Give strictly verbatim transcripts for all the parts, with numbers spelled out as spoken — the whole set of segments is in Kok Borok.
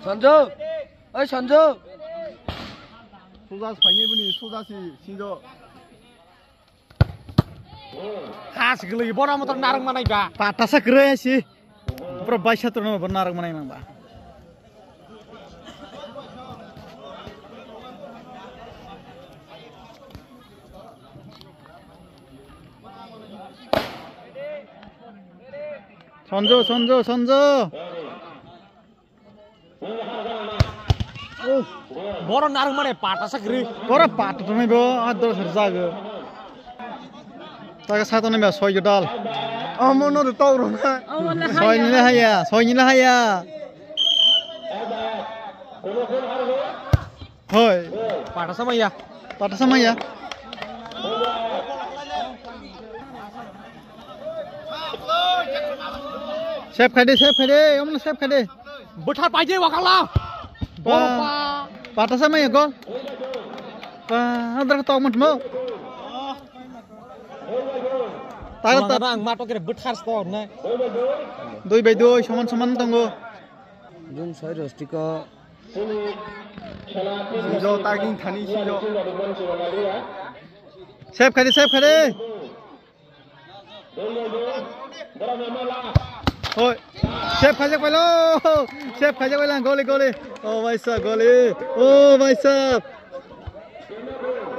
Sanju, oi Sanju. Soja se phainai bini, soja se sinjo. Has gili bora motor narang manai ba. Patasa kre si. Bro baisa turno bo narang manai mang ba. Sanju, Sanju, Sanju. Boro narang mane pata sakri. Boro pata tonai bo, a dor sar jago. Taga sato nai ba soi dal. Amo no de tau ro na. Soi ni le haya, soi ni le haya. Hoi. Pata samaya. Pata samaya. Save khai de, save khai de, omno save khai de. Bwthar paide wakala. Ba, pata samaya gol. Ba, adar tok mat mo. Tara ta. Ang mato kere bwthar sto na. Dui bai dui, soman soman tongo. Jung soi rostiko. Sinjo taging thani sinjo. Save khai de, save khai de. Hoi. Save khaijak pailo. Save khaijak pailo. Goli, goli. Oh, bhai sahab, goli. Oh, bhai sahab.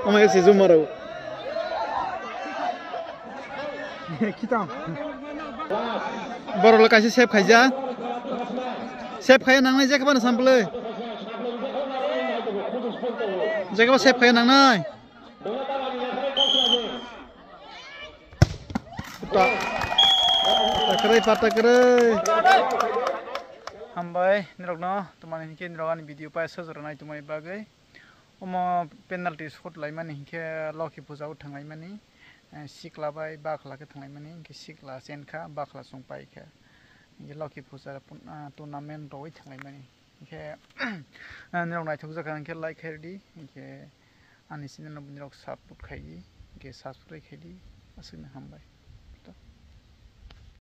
Oh, my, si zoom maro. Kita. Borok lo kaisa save khaijak. Save khai nangnai jekha bana sample. Jekha ba save khai nangnai. Pata, pata kwrwi, pata kwrwi. Hambai, nirokno, tumani hinkhe nirok ani video paisa jora nai tumani bagwi. Omo penalty shot laimani hinkhe Lokhi puja o thanglaimani. Eh, sikla bai bakhla khe thanglaimani, hinkhe sikla chenkha, bakhla chwng paikha. Hinkhe Lokhi puja pun-, ah, tournament rogwi thanglaimani. Hinkhe, ah, nirok naithok jakha hinkhe like khairwdi, hinkhe ani channel no nirok support khaidi, hinkhe subscribe khaidi, aswkno hambai.